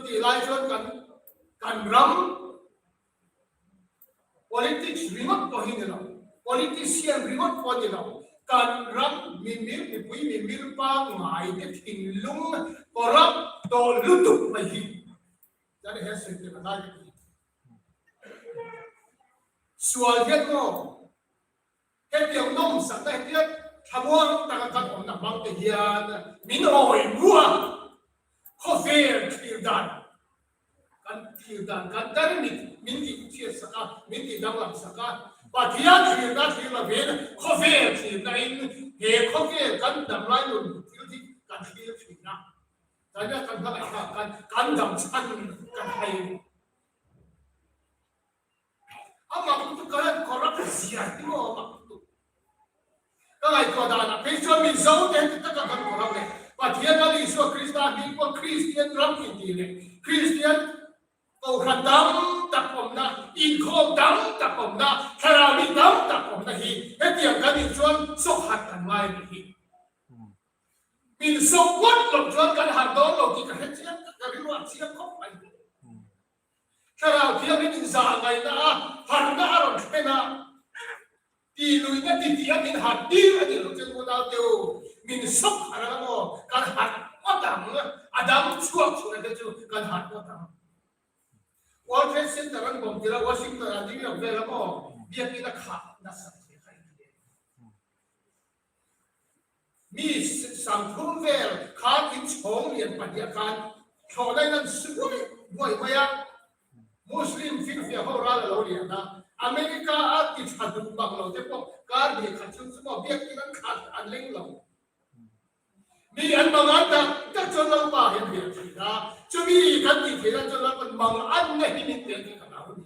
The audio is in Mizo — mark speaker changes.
Speaker 1: Chutih lai chuan kan kan ram politics ringawt pawh hi ni lo, politician ringawt pawh ni lo, kan ram mimir mipui mimir pangngai te thinlung corrupt tawh lutuk mai hi chuan he sawi tel a ngai ka ti. Sual hian maw hetiang nawmsakna hetia thlamuang taka kan awmna hmang te hian min awi bua khawvel thlir dan kan thlir dan kan tarmit min tih chhiat sak a, min tih danglam sak a, Pathian thlirna thlir lovin khawvel thlirna in he khawvel kan damlai nun thil hi kan thlir thin a, tania kan hmangaih kha kan kan dam chhan kan hai. A mak lutuk ka han corrupt zia hi maw a mak lutuk. Ka ngaihtuah danah phei chuan Mizo te heti taka kan corrupt leh Pathian Lal Isua Krista hming pawh Kristian ram inti leh Kristian kohhran tam tak awmna, inkhawm tam tak awmna, thlarau mi tam tak awmna hi hetiang kan nih chuan sawkhat kan ngai a nih hi. Min sawk ngawt loh chuan kan harh dawn lo tih ka hre chiang, ka rilru a chiang khawp mai. Thlarau Thianghlim in zah ngaihna a harhna a rawn thlen a, tih luihna ti tih a min harh tir a nih loh chuan unau te u, min sawk harh ang maw? Kan harh ngawt ang, a dam chhuak chhun te chu kan harh ngawt ang. World Trade Center an bawm tir a, Washington ah New York vel a maw, biakin a khah nasa zia kha in hria. Mi 30 vel khan inchhawng lian pahniah khan thlawhna in an su buai buai mai a, Muslim finfiah ho ral a lo lian a, America a ti tha duh bak lo te pawh kar hnih khat chhung chu maw biakin an khat an leng lo. Mi an mang an tak tak chuan Lalpa hian hriat thin a, chumi kan tih theih nan chuan Lalpan mang anna hi min pe tih ka hlau a ni.